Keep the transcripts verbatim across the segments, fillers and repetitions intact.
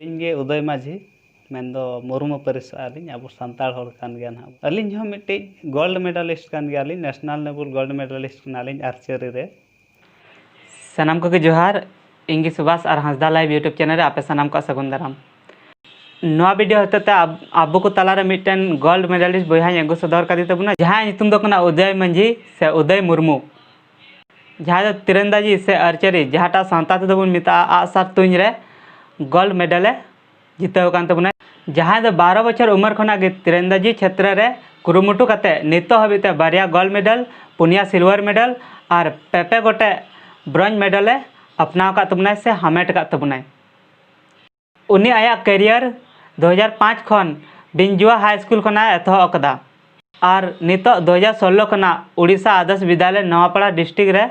ᱟᱹᱞᱤᱧ ᱜᱮ ᱩᱫᱚᱭ ᱢᱟᱹᱡᱷᱤ, ᱢᱮᱱᱫᱚ ᱢᱩᱨᱢᱩ ᱯᱟᱹᱨᱤᱥᱚᱜᱼᱟ ᱞᱤᱧ, ᱟᱵᱚ ᱥᱟᱱᱛᱟᱲ ᱦᱚᱲ ᱠᱟᱱ ᱜᱮᱭᱟ ᱱᱟᱦᱟᱜ᱾ ᱟᱹᱞᱤᱧ ᱦᱚᱸ ᱢᱤᱫᱴᱤᱡ ᱜᱳᱞᱰ ᱢᱮᱰᱟᱞᱤᱥᱴ ᱠᱟᱱ ᱜᱮᱭᱟᱞᱤᱧ, ᱱᱮᱥᱱᱟᱞ ᱞᱮᱵᱮᱞ ᱜᱳᱞᱰ ᱢᱮᱰᱟᱞᱤᱥᱴ ᱠᱟᱱᱟᱞᱤᱧ ᱟᱨᱪᱟᱨᱤ ᱨᱮ᱾ ᱥᱟᱱᱟᱢ ᱠᱚᱜᱮ ᱡᱚᱦᱟᱨ᱾ ᱤᱧ ᱜᱮ ᱥᱩᱵᱷᱟᱥ ᱟᱨ ᱦᱟᱸᱥᱫᱟ ᱞᱟᱭᱤᱵᱷ YouTube ᱪᱮᱱᱮᱞ ᱨᱮ ᱟᱯᱮ ᱥᱟᱱᱟᱢ ᱠᱚᱣᱟᱜ ᱥᱟᱹᱜᱩᱱ ᱫᱟᱨᱟᱢ᱾ ᱱᱚᱣᱟ ᱵᱷᱤᱰᱤᱭᱳ ᱦᱚᱛᱮᱛᱮ ᱟᱵ- ᱟᱵᱚ ᱠᱚ ᱛᱟᱞᱟᱨᱮ ᱢᱤᱫᱴᱮᱱ ᱜᱳᱞᱰ ᱢᱮᱰᱟᱞᱤᱥᱴ ᱵᱚᱭᱦᱟᱧ ᱟᱹᱜᱩ ᱥᱚᱫᱚᱨ ᱠᱟᱫᱮ ᱛᱟᱵᱚᱱᱟ, ᱡᱟᱦᱟᱸᱭᱟᱜ ᱧᱩᱛᱩᱢ ᱫᱚ ᱠᱟᱱᱟ ᱩᱫᱚᱭ ᱢᱟᱹᱡᱷᱤ ᱥᱮ ᱩᱫᱚᱭ ᱢᱩᱨᱢᱩ, ᱡᱟᱦᱟᱸᱭ ᱫᱚ ᱛᱤᱨᱟᱱᱫᱟᱡᱤ ᱥᱮ ᱟᱨᱪᱟᱨᱤ, ᱡᱟᱦᱟᱸᱴᱟᱜ ᱥᱟᱶᱛᱟ ᱛᱮᱫᱚ ᱵᱚᱱ ᱢᱮᱛᱟᱜᱼᱟ ᱟᱜᱼᱥᱟᱨ ᱛᱩᱧ ᱨᱮ, ᱜᱳᱞᱰ ᱢᱮᱰᱟᱞᱮ ᱡᱤᱛᱟᱹᱣ ᱟᱠᱟᱱ ᱛᱟᱵᱚᱱᱟᱭ, ᱡᱟᱦᱟᱸᱭ ᱫᱚ ᱵᱟᱨᱚ ᱵᱚᱪᱷᱚᱨ ᱩᱢᱮᱨ ᱠᱷᱚᱱᱟᱜ ᱜᱮ ᱛᱤᱨᱟᱱᱫᱟᱡᱤ ᱪᱷᱮᱛᱨᱚ ᱨᱮ ᱠᱩᱨᱩᱢᱩᱴᱩ ᱠᱟᱛᱮ ᱱᱤᱛᱚᱜ ᱦᱟᱹᱵᱤᱡ ᱛᱮ ᱵᱟᱨᱭᱟ ᱜᱳᱞᱰ ᱢᱮᱰᱟᱞ, ᱯᱩᱱᱭᱟ ᱥᱤᱞᱣᱟᱨ ᱢᱮᱰᱟᱞ ᱟᱨ ᱯᱮᱯᱮ ᱜᱚᱴᱮᱡ ᱵᱨᱚᱧᱡᱽ ᱢᱮᱰᱟᱞᱮ ᱟᱯᱱᱟᱣ ᱟᱠᱟᱫ ᱛᱟᱵᱚᱱᱟᱭ ᱥᱮ ᱦᱟᱢᱮᱴ ᱟᱠᱟᱫ ᱛᱟᱵᱚᱱᱟᱭ᱾ ᱩᱱᱤ ᱟᱭᱟᱜ ᱠᱮᱨᱤᱭᱟᱨ ᱫᱩ ᱦᱟᱡᱟᱨ ᱯᱟᱸᱪ ᱠᱷᱚᱱ ᱵᱤᱧᱡᱩᱣᱟ ᱦᱟᱭ ᱥᱠᱩᱞ ᱠᱷᱚᱱᱟᱜ ᱮ ᱮᱛᱚᱦᱚᱵ ᱟᱠᱟᱫᱟ ᱟᱨ ᱱᱤᱛᱚᱜ ᱫᱩ ᱦᱟᱡᱟᱨ ᱥᱳᱞᱞᱳ ᱠᱷᱚᱱᱟᱜ ᱩᱲᱤᱥᱥᱟ ᱟᱫᱚᱨᱥ ᱵᱤᱫᱽᱭᱟᱞᱚᱭ ᱱᱟᱣᱟᱯᱟᱲᱟ ᱰᱤᱥᱴᱨᱤᱠᱴ ᱨᱮ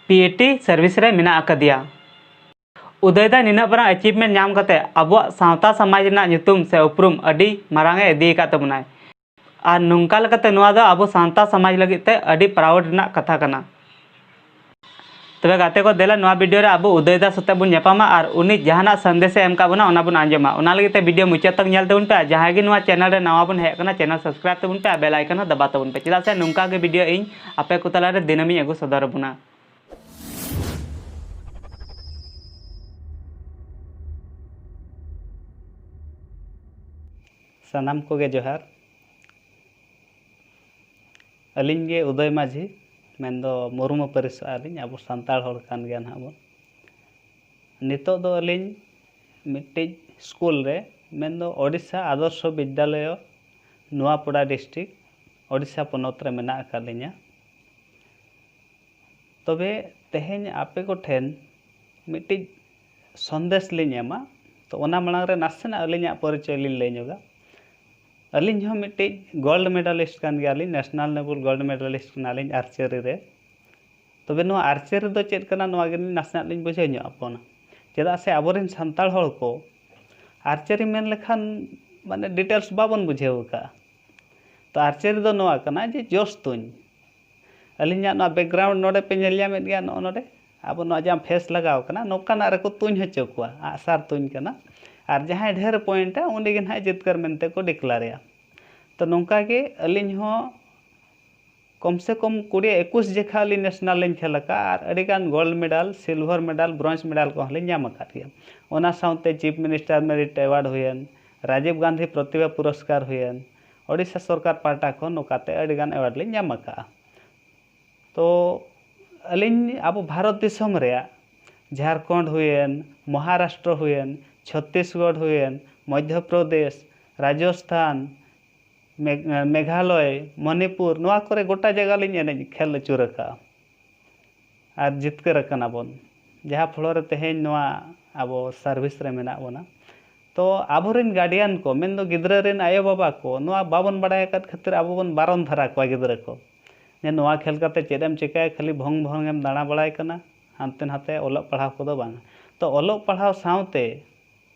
ᱯᱤ ᱮ ᱴᱤ ᱥᱟᱨᱵᱷᱤᱥ ᱨᱮ ᱢᱮᱱᱟᱜ ᱟᱠᱟᱫᱮᱭᱟ᱾ ᱩᱫᱚᱭ ᱫᱟ ᱱᱤᱱᱟᱹᱜ ᱢᱟᱨᱟᱝ ᱮᱪᱤᱵᱷᱢᱮᱱᱴ ᱧᱟᱢ ᱠᱟᱛᱮ ᱟᱵᱚᱣᱟᱜ ᱥᱟᱶᱛᱟ ᱥᱚᱢᱟᱡᱽ ᱨᱮᱱᱟᱜ ᱧᱩᱛᱩᱢ ᱥᱮ ᱩᱯᱨᱩᱢ ᱟᱹᱰᱤ ᱢᱟᱨᱟᱝ ᱮ ᱤᱫᱤ ᱟᱠᱟᱫ ᱛᱟᱵᱚᱱᱟᱭ᱾ ᱟᱨ ᱱᱚᱝᱠᱟ ᱞᱮᱠᱟᱛᱮ ᱱᱚᱣᱟ ᱫᱚ ᱟᱵᱚ ᱥᱟᱶᱛᱟ ᱥᱚᱢᱟᱡᱽ ᱞᱟᱹᱜᱤᱫ ᱛᱮ ᱟᱹᱰᱤ ᱯᱨᱟᱣᱩᱰ ᱨᱮᱱᱟᱜ ᱠᱟᱛᱷᱟ ᱠᱟᱱᱟ᱾ ᱛᱚᱵᱮ ᱜᱟᱛᱮ ᱠᱚ, ᱫᱮᱞᱟ ᱱᱚᱣᱟ ᱵᱷᱤᱰᱤᱭᱳ ᱨᱮ ᱟᱵᱚ ᱩᱫᱚᱭ ᱫᱟ ᱥᱟᱛᱮ ᱵᱚᱱ ᱧᱟᱯᱟᱢᱟ ᱟᱨ ᱩᱱᱤ ᱡᱟᱦᱟᱱᱟᱜ ᱥᱟᱸᱫᱮᱥ ᱮ ᱮᱢ ᱠᱟᱜ ᱵᱚᱱᱟ, ᱚᱱᱟ ᱵᱚᱱ ᱟᱸᱡᱚᱢᱟ᱾ ᱚᱱᱟ ᱞᱟᱹᱜᱤᱫ ᱛᱮ ᱵᱷᱤᱰᱤᱭᱳ ᱢᱩᱪᱟᱹᱫ ᱛᱚᱠ ᱧᱮᱞ ᱛᱟᱵᱚᱱ ᱯᱮ᱾ ᱟᱨ ᱡᱟᱦᱟᱸᱭ ᱜᱮ ᱱᱚᱣᱟ ᱪᱮᱱᱮᱞ ᱨᱮ ᱱᱟᱣᱟ ᱵᱚᱱ ᱦᱮᱡ ᱟᱠᱟᱱᱟ, ᱪᱮᱱᱮᱞ ᱥᱟᱵᱥᱠᱨᱟᱭᱤᱵ ᱛᱟᱵᱚᱱ ᱯᱮ ᱟᱨ ᱵᱮᱞ ᱟᱭᱠᱚᱱ ᱦᱚᱸ ᱫᱟᱵᱟᱣ ᱛᱟᱵᱚᱱ ᱯᱮ, ᱪᱮᱫᱟᱜ ᱥᱮ ᱱᱚᱝᱠᱟ ᱜᱮ ᱵᱷᱤᱰᱤᱭᱳ ᱤᱧ ᱟᱯᱮ ᱠᱚ ᱛᱟᱞᱟᱨᱮ ᱫᱤᱱᱟᱹᱢ ᱤᱧ ᱟᱹᱜᱩ ᱥᱚᱫᱚᱨ ᱟᱵᱚᱱᱟ᱾ ᱥᱟᱱᱟᱢ ᱠᱚᱜᱮ ᱡᱚᱦᱟᱨ᱾ ᱟᱹᱞᱤᱧ ᱜᱮ ᱩᱫᱚᱭ ᱢᱟᱹᱡᱷᱤ, ᱢᱮᱱᱫᱚ ᱢᱩᱨᱢᱩ ᱯᱟᱹᱨᱤᱥᱚᱜᱼᱟ ᱞᱤᱧ, ᱟᱵᱚ ᱥᱟᱱᱛᱟᱲ ᱦᱚᱲ ᱠᱟᱱ ᱜᱮᱭᱟ ᱱᱟᱦᱟᱜ ᱵᱚᱱ᱾ ᱱᱤᱛᱚᱜ ᱫᱚ ᱟᱹᱞᱤᱧ ᱢᱤᱫᱴᱤᱡ ᱥᱠᱩᱞ ᱨᱮ, ᱢᱮᱱᱫᱚ ᱳᱰᱤᱥᱟ ᱟᱫᱚᱨᱥᱚ ᱵᱤᱫᱽᱭᱟᱞᱚᱭᱚ ᱱᱚᱣᱟᱯᱟᱲᱟ ᱰᱤᱥᱴᱨᱤᱠᱴ, ᱳᱰᱤᱥᱟ ᱯᱚᱱᱚᱛ ᱨᱮ ᱢᱮᱱᱟᱜ ᱟᱠᱟᱫ ᱞᱤᱧᱟ᱾ ᱛᱚᱵᱮ ᱛᱮᱦᱮᱧ ᱟᱯᱮ ᱠᱚᱴᱷᱮᱱ ᱢᱤᱫᱴᱤᱡ ᱥᱚᱱᱫᱮᱥ ᱞᱤᱧ ᱮᱢᱟ᱾ ᱛᱚ ᱚᱱᱟ ᱢᱟᱲᱟᱝ ᱨᱮ ᱱᱟᱥᱮᱱᱟᱜ ᱟᱹᱞᱤᱧᱟᱜ ᱯᱚᱨᱤᱪᱚᱭ ᱞᱤᱧ ᱞᱟᱹᱭ ᱧᱚᱜᱟ᱾ ᱟᱹᱞᱤᱧ ᱦᱚᱸ ᱢᱤᱫᱴᱤᱡ ᱜᱳᱞᱰ ᱢᱮᱰᱟᱞᱤᱥᱴ ᱠᱟᱱ ᱜᱮᱭᱟᱞᱤᱧ, ᱱᱮᱥᱱᱟᱞ ᱞᱮᱵᱮᱞ ᱜᱳᱞᱰ ᱢᱮᱰᱟᱞᱤᱥᱴ ᱠᱟᱱᱟᱞᱤᱧ ᱟᱨᱪᱟᱨᱤ ᱨᱮ᱾ ᱛᱚᱵᱮ ᱱᱚᱣᱟ ᱟᱨᱪᱟᱨᱤ ᱫᱚ ᱪᱮᱫ ᱠᱟᱱᱟ, ᱱᱚᱣᱟ ᱜᱮ ᱱᱟᱥᱮᱱᱟᱜ ᱞᱤᱧ ᱵᱩᱡᱷᱟᱹᱣ ᱧᱚᱜ ᱟᱵᱚᱱᱟ᱾ ᱪᱮᱫᱟᱜ ᱥᱮ ᱟᱵᱚᱨᱮᱱ ᱥᱟᱱᱛᱟᱲ ᱦᱚᱲ ᱠᱚ ᱟᱨᱪᱟᱨᱤ ᱢᱮᱱ ᱞᱮᱠᱷᱟᱱ ᱢᱟᱱᱮ ᱰᱤᱴᱮᱞᱥ ᱵᱟᱵᱚᱱ ᱵᱩᱡᱷᱟᱹᱣ ᱟᱠᱟᱫᱼᱟ᱾ ᱛᱚ ᱟᱨᱪᱟᱨᱤ ᱫᱚ ᱱᱚᱣᱟ ᱠᱟᱱᱟ ᱡᱮ ᱡᱚᱥ ᱛᱩᱧ᱾ ᱟᱹᱞᱤᱧᱟᱜ ᱱᱚᱣᱟ ᱵᱮᱠᱜᱨᱟᱣᱩᱱᱰ ᱱᱚᱰᱮ ᱯᱮ ᱧᱮᱞ ᱧᱟᱢᱮᱫ ᱜᱮᱭᱟ, ᱱᱚᱜᱼᱚ ᱱᱚᱰᱮ᱾ ᱟᱵᱚ ᱱᱚᱣᱟ ᱡᱟᱦᱟᱸ ᱯᱷᱮᱥ ᱞᱟᱜᱟᱣ ᱠᱟᱱᱟ, ᱱᱚᱝᱠᱟᱱᱟᱜ ᱨᱮᱠᱚ ᱛᱩᱧ ᱦᱚᱪᱚ ᱠᱚᱣᱟ, ᱟᱜᱼᱥᱟᱨ ᱛᱩᱧ ᱠᱟᱱᱟ᱾ ᱟᱨ ᱡᱟᱦᱟᱸᱭ ᱰᱷᱮᱨ ᱯᱚᱭᱮᱱᱴᱟ, ᱩᱱᱤ ᱜᱮ ᱱᱟᱦᱟᱜ ᱡᱤᱛᱠᱟᱹᱨ ᱢᱮᱱᱛᱮ ᱠᱚ ᱰᱤᱠᱞᱟᱨᱮᱭᱟ᱾ ᱛᱚ ᱱᱚᱝᱠᱟ ᱜᱮ ᱟᱹᱞᱤᱧ ᱦᱚᱸ ᱠᱚᱢ ᱥᱮ ᱠᱚᱢ ᱠᱩᱲᱤ ᱮᱠᱩᱥ ᱡᱮᱠᱷᱟ ᱟᱹᱞᱤᱧ ᱱᱮᱥᱱᱟᱞ ᱞᱤᱧ ᱠᱷᱮᱞ ᱟᱠᱟᱫᱼᱟ, ᱟᱨ ᱟᱹᱰᱤᱜᱟᱱ ᱜᱳᱞᱰ ᱢᱮᱰᱟᱞ, ᱥᱤᱞᱵᱷᱟᱨ ᱢᱮᱰᱟᱞ, ᱵᱨᱚᱱᱡᱽ ᱢᱮᱰᱟᱞ ᱠᱚᱦᱚᱸ ᱞᱤᱧ ᱧᱟᱢ ᱟᱠᱟᱫ ᱜᱮᱭᱟ᱾ ᱚᱱᱟ ᱥᱟᱶᱛᱮ ᱪᱤᱯ ᱢᱤᱱᱤᱥᱴᱟᱨ ᱢᱮᱨᱤᱴ ᱮᱣᱟᱨᱰ ᱦᱩᱭᱮᱱ, ᱨᱟᱡᱤᱵᱽ ᱜᱟᱱᱫᱷᱤ ᱯᱨᱚᱛᱤᱵᱷᱟ ᱯᱩᱨᱚᱥᱠᱟᱨ ᱦᱩᱭᱮᱱ, ᱳᱰᱤᱥᱟ ᱥᱚᱨᱠᱟᱨ ᱯᱟᱦᱴᱟ ᱠᱷᱚᱱ ᱱᱚᱝᱠᱟᱛᱮ ᱟᱹᱰᱤᱜᱟᱱ ᱮᱣᱟᱨᱰ ᱞᱤᱧ ᱧᱟᱢ ᱟᱠᱟᱫᱼᱟ᱾ ᱛᱚ ᱟᱹᱞᱤᱧ ᱟᱵᱚ ᱵᱷᱟᱨᱚᱛ ᱫᱤᱥᱚᱢ ᱨᱮᱭᱟᱜ ᱡᱷᱟᱲᱠᱷᱚᱸᱰ ᱦᱩᱭᱮᱱ, ᱢᱚᱦᱟᱨᱟᱥᱴᱨᱚ ᱦᱩᱭᱮᱱ, ᱪᱷᱚᱛᱛᱤᱥᱜᱚᱲ ᱦᱩᱭᱮᱱ, ᱢᱚᱫᱽᱫᱷᱚ ᱯᱨᱚᱫᱮᱥ, ᱨᱟᱡᱚᱥᱛᱷᱟᱱ, ᱢᱮᱜ-, ᱢᱮᱜᱷᱟᱞᱚᱭ, ᱢᱚᱱᱤᱯᱩᱨ, ᱱᱚᱣᱟ ᱠᱚᱨᱮ ᱜᱚᱴᱟ ᱡᱟᱭᱜᱟ ᱞᱤᱧ ᱮᱱᱮᱡ ᱠᱷᱮᱞ ᱟᱹᱪᱩᱨ ᱟᱠᱟᱫᱼᱟ ᱟᱨ ᱡᱤᱛᱠᱟᱹᱨ ᱟᱠᱟᱱᱟ ᱵᱚᱱ, ᱡᱟᱦᱟᱸ ᱯᱷᱞᱳ ᱨᱮ ᱛᱮᱦᱮᱧ ᱱᱚᱣᱟ ᱟᱵᱚ ᱥᱟᱨᱵᱷᱤᱥ ᱨᱮ ᱢᱮᱱᱟᱜ ᱵᱚᱱᱟ᱾ ᱛᱚ ᱟᱵᱚᱨᱮᱱ ᱜᱟᱨᱰᱤᱭᱟᱱ ᱠᱚ, ᱢᱮᱱᱫᱚ ᱜᱤᱫᱽᱨᱟᱹ ᱨᱮᱱ ᱟᱭᱳᱼᱵᱟᱵᱟ ᱠᱚ, ᱱᱚᱣᱟ ᱵᱟᱵᱚᱱ ᱵᱟᱲᱟᱭ ᱟᱠᱟᱫ ᱠᱷᱟᱹᱛᱤᱨ ᱟᱵᱚ ᱵᱚᱱ ᱵᱟᱨᱚᱱ ᱫᱷᱟᱨᱟ ᱠᱚᱣᱟ ᱜᱤᱫᱽᱨᱟᱹ ᱠᱚ, ᱡᱮ ᱱᱚᱣᱟ ᱠᱷᱮᱞ ᱠᱟᱛᱮ ᱪᱮᱫ ᱮᱢ ᱪᱤᱠᱟᱹᱭᱟ, ᱠᱷᱟᱹᱞᱤ ᱵᱷᱚᱝ ᱵᱷᱚᱝ ᱮᱢ ᱫᱟᱬᱟ ᱵᱟᱲᱟᱭ ᱠᱟᱱᱟ, ᱦᱟᱱᱛᱮ ᱱᱟᱛᱮ ᱚᱞᱚᱜ ᱯᱟᱲᱦᱟᱣ ᱠᱚᱫᱚ ᱵᱟᱝ᱾ ᱛᱚ ᱚᱞᱚᱜ ᱯᱟᱲᱦᱟᱣ ᱥᱟᱶᱛᱮ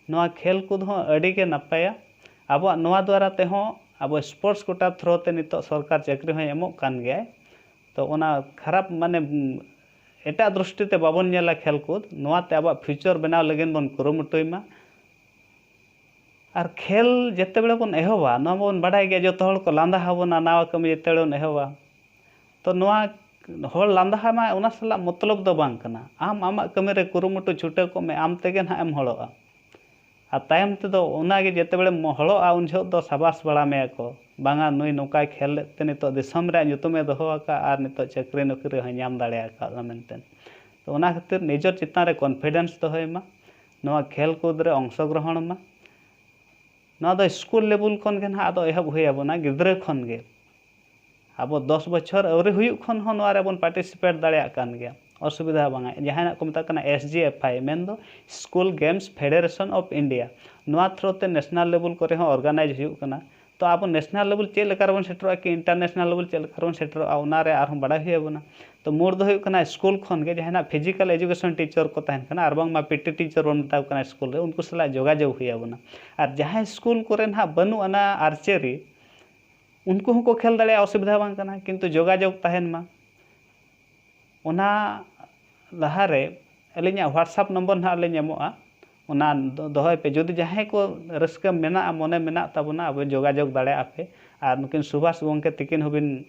ᱱᱚᱣᱟ ᱠᱷᱮᱞ ᱠᱩᱫ ᱦᱚᱸ ᱟᱹᱰᱤ ᱜᱮ ᱱᱟᱯᱟᱭᱟ᱾ ᱟᱵᱚᱣᱟᱜ ᱱᱚᱣᱟ ᱫᱣᱟᱨᱟ ᱛᱮᱦᱚᱸ ᱟᱵᱚ ᱥᱯᱳᱨᱴᱥ ᱠᱳᱴᱟ ᱛᱷᱨᱳ ᱛᱮ ᱱᱤᱛᱚᱜ ᱥᱚᱨᱠᱟᱨ ᱪᱟᱹᱠᱨᱤ ᱦᱚᱸᱭ ᱮᱢᱚᱜ ᱠᱟᱱ ᱜᱮᱭᱟᱭ᱾ ᱛᱚ ᱚᱱᱟ ᱠᱷᱟᱨᱟᱯ ᱢᱟᱱᱮ, ᱩᱢ, ᱮᱴᱟᱜ ᱫᱨᱤᱥᱴᱤ ᱛᱮ ᱵᱟᱵᱚᱱ ᱧᱮᱞᱟ ᱠᱷᱮᱞ ᱠᱩᱫ, ᱱᱚᱣᱟᱛᱮ ᱟᱵᱚᱣᱟᱜ ᱯᱷᱤᱭᱩᱪᱟᱨ ᱵᱮᱱᱟᱣ ᱞᱟᱹᱜᱤᱫ ᱵᱚᱱ ᱠᱩᱨᱩᱢᱩᱴᱩᱭ ᱢᱟ᱾ ᱟᱨ ᱠᱷᱮᱞ ᱡᱮᱛᱮ ᱵᱮᱲᱮ ᱵᱚᱱ ᱮᱦᱚᱵᱟ, ᱱᱚᱣᱟ ᱵᱚᱱ ᱵᱟᱰᱟᱭ ᱜᱮᱭᱟ, ᱡᱚᱛᱚ ᱦᱚᱲ ᱠᱚ ᱞᱟᱸᱫᱟ ᱟᱵᱚᱱᱟ ᱱᱟᱣᱟ ᱠᱟᱹᱢᱤ ᱡᱮᱛᱮ ᱵᱮᱲᱮ ᱵᱚᱱ ᱮᱦᱚᱵᱟ᱾ ᱛᱚ ᱱᱚᱣᱟ ᱦᱚᱲ ᱞᱟᱸᱫᱟ ᱢᱟ ᱚᱱᱟ ᱥᱟᱞᱟᱜ ᱢᱚᱛᱞᱚᱵ ᱫᱚ ᱵᱟᱝ ᱠᱟᱱᱟ᱾ ᱟᱢ ᱟᱢᱟᱜ ᱠᱟᱹᱢᱤ ᱨᱮ ᱠᱩᱨᱩᱢᱩᱴᱩ ᱪᱷᱩᱴᱟᱹᱣ ᱠᱚᱜ ᱢᱮ, ᱟᱢ ᱛᱮᱜᱮ ᱱᱟᱦᱟᱜ ᱮᱢ ᱦᱚᱲᱚᱜᱼᱟ᱾ ᱟᱨ ᱛᱟᱭᱚᱢ ᱛᱮᱫᱚ ᱚᱱᱟᱜᱮ ᱡᱮᱛᱮ ᱵᱮᱲᱮᱢ ᱦᱚᱲᱚᱜᱼᱟ, ᱩᱱ ᱡᱚᱦᱚᱜ ᱫᱚ ᱥᱟᱵᱟᱥ ᱵᱟᱲᱟ ᱢᱮᱭᱟ ᱠᱚ, "ᱵᱟᱝᱟ, ᱱᱩᱭ ᱱᱚᱝᱠᱟᱭ ᱠᱷᱮᱞ ᱞᱮᱫ ᱛᱮ ᱱᱤᱛᱚᱜ ᱫᱤᱥᱚᱢ ᱨᱮᱭᱟᱜ ᱧᱩᱛᱩᱢᱮ ᱫᱚᱦᱚ ᱟᱠᱟᱫᱼᱟ ᱟᱨ ᱱᱤᱛᱚᱜ ᱪᱟᱹᱠᱨᱤ ᱱᱚᱠᱨᱤ ᱦᱚᱸᱭ ᱧᱟᱢ ᱫᱟᱲᱮ ᱟᱠᱟᱫᱼᱟ" ᱢᱮᱱᱛᱮ᱾ ᱛᱚ ᱚᱱᱟ ᱠᱷᱟᱹᱛᱤᱨ ᱱᱤᱡᱮᱨ ᱪᱮᱛᱟᱱ ᱨᱮ ᱠᱚᱱᱯᱷᱤᱰᱮᱱᱥ ᱫᱚᱦᱚᱭ ᱢᱟ, ᱱᱚᱣᱟ ᱠᱷᱮᱞ ᱠᱩᱫ ᱨᱮ ᱚᱝᱥᱚᱜᱨᱚᱦᱚᱬ ᱢᱟ᱾ ᱱᱚᱣᱟ ᱫᱚ ᱥᱠᱩᱞ ᱞᱮᱵᱮᱞ ᱠᱷᱚᱱ ᱜᱮ ᱱᱟᱦᱟᱜ ᱟᱫᱚ ᱮᱦᱚᱵ ᱦᱩᱭ ᱟᱵᱚᱱᱟ, ᱜᱤᱫᱽᱨᱟᱹ ᱠᱷᱚᱱ ᱜᱮ᱾ ᱟᱵᱚ ᱫᱚᱥ ᱵᱚᱪᱷᱚᱨ ᱟᱹᱣᱨᱤ ᱦᱩᱭᱩᱜ ᱠᱷᱚᱱ ᱦᱚᱸ ᱱᱚᱣᱟ ᱨᱮᱵᱚᱱ ᱯᱟᱨᱴᱤᱥᱤᱯᱮᱴ ᱫᱟᱲᱮᱭᱟᱜ ᱠᱟᱱ ᱜᱮᱭᱟ, ᱚᱥᱩᱵᱤᱫᱷᱟ ᱵᱟᱝᱟ᱾ ᱡᱟᱦᱟᱸᱭᱟᱜ ᱠᱚ ᱢᱮᱛᱟᱜ ᱠᱟᱱᱟ ᱮᱥ ᱡᱤ ᱮᱯᱷ ᱟᱭ, ᱢᱮᱱᱫᱚ school games federation of India, ᱱᱚᱣᱟ ᱛᱷᱨᱳ ᱛᱮ ᱱᱮᱥᱱᱟᱞ ᱞᱮᱵᱮᱞ ᱠᱚᱨᱮ ᱦᱚᱸ ᱚᱨᱜᱟᱱᱟᱭᱤᱡᱽ ᱦᱩᱭᱩᱜ ᱠᱟᱱᱟ᱾ ᱛᱚ ᱟᱵᱚ ᱱᱮᱥᱱᱟᱞ ᱞᱮᱵᱮᱞ ᱪᱮᱫ ᱞᱮᱠᱟ ᱨᱮᱵᱚᱱ ᱥᱮᱴᱮᱨᱚᱜᱼᱟ ᱠᱤ ᱤᱱᱴᱟᱨᱱᱮᱥᱱᱟᱞ ᱞᱮᱵᱮᱞ ᱪᱮᱫ ᱞᱮᱠᱟ ᱨᱮᱵᱚᱱ ᱥᱮᱴᱮᱨᱚᱜᱼᱟ, ᱚᱱᱟ ᱨᱮ ᱟᱨᱦᱚᱸ ᱵᱟᱲᱟᱭ ᱦᱩᱭ ᱟᱵᱚᱱᱟ᱾ ᱛᱚ ᱢᱩᱲ ᱫᱚ ᱦᱩᱭᱩᱜ ᱠᱟᱱᱟ ᱥᱠᱩᱞ ᱠᱷᱚᱱ ᱜᱮ ᱡᱟᱦᱟᱸᱭ ᱱᱟᱜ ᱯᱷᱤᱡᱤᱠᱟᱞ ᱮᱡᱩᱠᱮᱥᱚᱱ ᱴᱤᱪᱟᱨ ᱠᱚ ᱛᱟᱦᱮᱱ ᱠᱟᱱᱟ ᱟᱨ ᱵᱟᱝᱢᱟ ᱯᱤ ᱴᱤ ᱴᱤᱪᱟᱨ ᱵᱚᱱ ᱢᱮᱛᱟ ᱠᱚ ᱠᱟᱱᱟ ᱥᱠᱩᱞ ᱨᱮ, ᱩᱱᱠᱩ ᱥᱟᱞᱟᱜ ᱡᱳᱜᱟᱡᱳᱜᱽ ᱦᱩᱭ ᱟᱵᱚᱱᱟ᱾ ᱟᱨ ᱡᱟᱦᱟᱸᱭ ᱥᱠᱩᱞ ᱠᱚᱨᱮ ᱱᱟᱦᱟᱜ ᱵᱟᱹᱱᱩᱜ ᱟᱱᱟ ᱟᱨᱪᱟᱨᱤ, ᱩᱱᱠᱩ ᱦᱚᱸᱠᱚ ᱠᱷᱮᱞ ᱫᱟᱲᱮᱭᱟᱜᱼᱟ, ᱚᱥᱩᱵᱤᱫᱷᱟ ᱵᱟᱝ ᱠᱟᱱᱟ, ᱠᱤᱱᱛᱩ ᱡᱳᱜᱟᱡᱳᱜᱽ ᱛᱟᱦᱮᱱ ᱢᱟ᱾ ᱚᱱᱟ ᱞᱟᱦᱟᱨᱮ ᱟᱹᱞᱤᱧᱟᱜ WhatsApp ᱱᱚᱢᱵᱚᱨ ᱱᱟᱦᱟᱜ ᱞᱤᱧ ᱮᱢᱚᱜᱼᱟ, ᱚᱱᱟ ᱫᱚ-, ᱫᱚᱦᱚᱭ ᱯᱮ᱾ ᱡᱩᱫᱤ ᱡᱟᱦᱟᱸᱭ ᱠᱚ ᱨᱟᱹᱥᱠᱟᱹ ᱢᱮᱱᱟᱜᱼᱟ, ᱢᱚᱱᱮ ᱢᱮᱱᱟᱜ ᱛᱟᱵᱚᱱᱟ, ᱟᱵᱚ ᱡᱳᱜᱟᱡᱳᱜᱽ ᱫᱟᱲᱮᱭᱟᱜᱼᱟ ᱯᱮ᱾ ᱟᱨ ᱱᱩᱠᱤᱱ ᱥᱩᱵᱷᱟᱥ ᱜᱚᱢᱠᱮ ᱛᱤᱠᱤᱱ ᱦᱚᱸᱵᱤᱱ,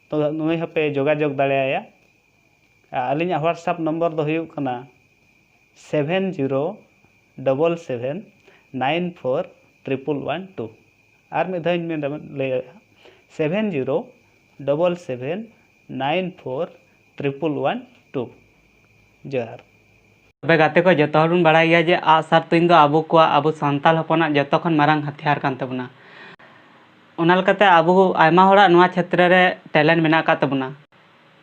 ᱛᱚ ᱱᱩᱭ ᱦᱚᱸᱯᱮ ᱡᱳᱜᱟᱡᱳᱜᱽ ᱫᱟᱲᱮᱭᱟᱭᱟ᱾ ᱟᱨ ᱟᱹᱞᱤᱧᱟᱜ WhatsApp ᱱᱚᱢᱵᱚᱨ ᱫᱚ ᱦᱩᱭᱩᱜ ᱠᱟᱱᱟ seven zero double seven nine four triple one two. ᱟᱨ ᱢᱤᱫ ᱫᱷᱟᱣ ᱤᱧ ᱢᱮᱱ ᱞᱟᱹᱭᱮᱫᱼᱟ, seven zero double seven nine four triple one two. ᱡᱚᱦᱟᱨ᱾ ᱛᱚᱵᱮ ᱜᱟᱛᱮ ᱠᱚ, ᱡᱚᱛᱚ ᱦᱚᱲ ᱵᱚᱱ ᱵᱟᱲᱟᱭ ᱜᱮᱭᱟ ᱡᱮ ᱟᱜᱼᱥᱟᱨ ᱛᱩᱧ ᱫᱚ ᱟᱵᱚ ᱠᱚᱣᱟᱜ, ᱟᱵᱚ ᱥᱟᱱᱛᱟᱲ ᱦᱚᱯᱚᱱᱟᱜ ᱡᱚᱛᱚ ᱠᱷᱚᱱ ᱢᱟᱨᱟᱝ ᱦᱟᱛᱤᱭᱟᱨ ᱠᱟᱱ ᱛᱟᱵᱚᱱᱟ᱾ ᱚᱱᱟ ᱞᱮᱠᱟᱛᱮ ᱟᱵᱚ ᱟᱭᱢᱟ ᱦᱚᱲᱟᱜ ᱱᱚᱣᱟ ᱪᱷᱮᱛᱨᱚ ᱨᱮ ᱴᱮᱞᱮᱱᱴ ᱢᱮᱱᱟᱜ ᱟᱠᱟᱫ ᱛᱟᱵᱚᱱᱟ᱾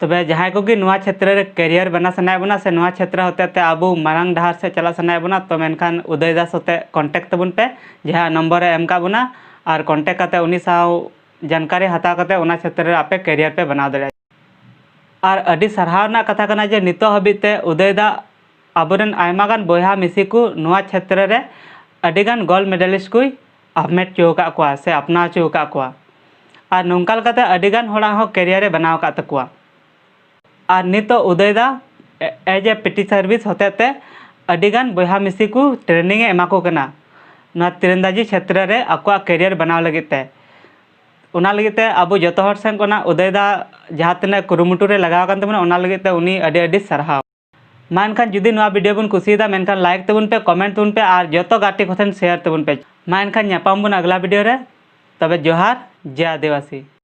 ᱛᱚᱵᱮ ᱡᱟᱦᱟᱸᱭ ᱠᱚᱜᱮ ᱱᱚᱣᱟ ᱪᱷᱮᱛᱨᱚ ᱨᱮ ᱠᱮᱨᱤᱭᱟᱨ ᱵᱮᱱᱟᱣ ᱥᱟᱱᱟᱭᱮᱫ ᱵᱚᱱᱟ ᱥᱮ ᱱᱚᱣᱟ ᱪᱷᱮᱛᱨᱚ ᱦᱚᱛᱮ ᱛᱮ ᱟᱵᱚ ᱢᱟᱨᱟᱝ ᱰᱟᱦᱟᱨ ᱥᱮᱫ ᱪᱟᱞᱟᱜ ᱥᱟᱱᱟᱭᱮᱫ ᱵᱚᱱᱟ, ᱛᱚ ᱢᱮᱱᱠᱷᱟᱱ ᱩᱫᱚᱭ ᱫᱟ ᱥᱟᱛᱮ ᱠᱚᱱᱴᱮᱠᱴ ᱛᱟᱵᱚᱱ ᱯᱮ, ᱡᱟᱦᱟᱸ ᱱᱚᱢᱵᱚᱨ ᱮ ᱮᱢ ᱠᱟᱜ ᱵᱚᱱᱟ, ᱟᱨ ᱠᱚᱱᱴᱮᱠᱴ ᱠᱟᱛᱮ ᱩᱱᱤ ᱥᱟᱶ ᱡᱟᱱᱠᱟᱨᱤ ᱦᱟᱛᱟᱣ ᱠᱟᱛᱮ ᱚᱱᱟ ᱪᱷᱮᱛᱨᱚ ᱨᱮ ᱟᱯᱮ ᱠᱮᱨᱤᱭᱟᱨ ᱯᱮ ᱵᱮᱱᱟᱣ ᱫᱟᱲᱮᱭᱟᱜᱼᱟ᱾ ᱟᱨ ᱟᱹᱰᱤ ᱥᱟᱨᱦᱟᱣ ᱨᱮᱱᱟᱜ ᱠᱟᱛᱷᱟ ᱠᱟᱱᱟ ᱡᱮ ᱱᱤᱛᱚᱜ ᱦᱟᱹᱵᱤᱡ ᱛᱮ ᱩᱫᱚᱭ ᱫᱟ ᱟᱵᱚᱨᱮᱱ ᱟᱭᱢᱟ ᱜᱟᱱ ᱵᱚᱭᱦᱟ ᱢᱤᱥᱤ ᱠᱚ ᱱᱚᱣᱟ ᱪᱷᱮᱛᱨᱚ ᱨᱮ ᱟᱹᱰᱤ ᱜᱟᱱ ᱜᱳᱞᱰ ᱢᱮᱰᱟᱞᱤᱥᱴ ᱠᱚᱭ ᱦᱟᱢᱮᱴ ᱦᱚᱪᱚ ᱟᱠᱟᱫ ᱠᱚᱣᱟ ᱥᱮ ᱟᱯᱱᱟᱨ ᱦᱚᱪᱚ ᱟᱠᱟᱫ ᱠᱚᱣᱟ᱾ ᱟᱨ ᱱᱚᱝᱠᱟ ᱞᱮᱠᱟᱛᱮ ᱟᱹᱰᱤ ᱜᱟᱱ ᱦᱚᱲᱟᱜ ᱦᱚᱸ ᱠᱮᱨᱤᱭᱟᱨ ᱮ ᱵᱮᱱᱟᱣ ᱟᱠᱟᱫ ᱛᱟᱠᱚᱣᱟ᱾ ᱟᱨ ᱱᱤᱛᱚᱜ ᱩᱫᱚᱭ ᱫᱟ ᱮᱡ ᱮ ᱯᱤᱴᱤ ᱥᱟᱨᱵᱷᱤᱥ ᱦᱚᱛᱮ ᱛᱮ ᱟᱹᱰᱤ ᱜᱟᱱ ᱵᱚᱭᱦᱟ ᱢᱤᱥᱤ ᱠᱚ ᱴᱨᱮᱱᱤᱝ ᱮ ᱮᱢᱟ ᱠᱚ ᱠᱟᱱᱟ ᱱᱚᱣᱟ ᱛᱤᱨᱟᱱᱫᱟᱡᱤ ᱪᱷᱮᱛᱨᱚ ᱨᱮ ᱟᱠᱚᱣᱟᱜ ᱠᱮᱨᱤᱭᱟᱨ ᱵᱮᱱᱟᱣ ᱞᱟᱹᱜᱤᱫ ᱛᱮ᱾ ᱚᱱᱟ ᱞᱟᱹᱜᱤᱫ ᱛᱮ ᱟᱵᱚ ᱡᱚᱛᱚ ᱦᱚᱲ ᱥᱮᱱ ᱠᱷᱚᱱᱟᱜ ᱩᱫᱚᱭ ᱫᱟ ᱡᱟᱦᱟᱸ ᱛᱤᱱᱟᱹᱜ ᱠᱩᱨᱩᱢᱩᱴᱩ ᱨᱮ ᱞᱟᱜᱟᱣ ᱟᱠᱟᱱ ᱛᱟᱵᱚᱱᱟ, ᱚᱱᱟ ᱞᱟᱹᱜᱤᱫ ᱛᱮ ᱩᱱᱤ ᱟᱹᱰᱤ ᱟᱹᱰᱤ ᱥᱟᱨᱦᱟᱣ᱾ ᱢᱟ ᱮᱱᱠᱷᱟᱱ ᱡᱩᱫᱤ ᱱᱚᱣᱟ ᱵᱷᱤᱰᱤᱭᱳ ᱵᱚᱱ ᱠᱩᱥᱤᱭᱟᱫᱟ, ᱢᱮᱱᱠᱷᱟᱱ ᱞᱟᱭᱤᱠ ᱛᱟᱵᱚᱱ ᱯᱮ, ᱠᱚᱢᱮᱱᱴ ᱛᱟᱵᱚᱱ ᱯᱮ ᱟᱨ ᱡᱚᱛᱚ ᱜᱟᱛᱮ ᱠᱚ ᱴᱷᱮᱱ ᱥᱮᱭᱟᱨ ᱛᱟᱵᱚᱱ ᱯᱮ᱾ ᱢᱟ ᱮᱱᱠᱷᱟᱱ ᱧᱟᱯᱟᱢ ᱵᱚᱱ ᱟᱜᱽᱞᱟ ᱵᱷᱤᱰᱤᱭᱳ ᱨᱮ᱾ ᱛᱚᱵᱮ ᱡᱚᱦᱟᱨ, ᱡᱮ ᱟᱹᱫᱤᱵᱟᱹᱥᱤ᱾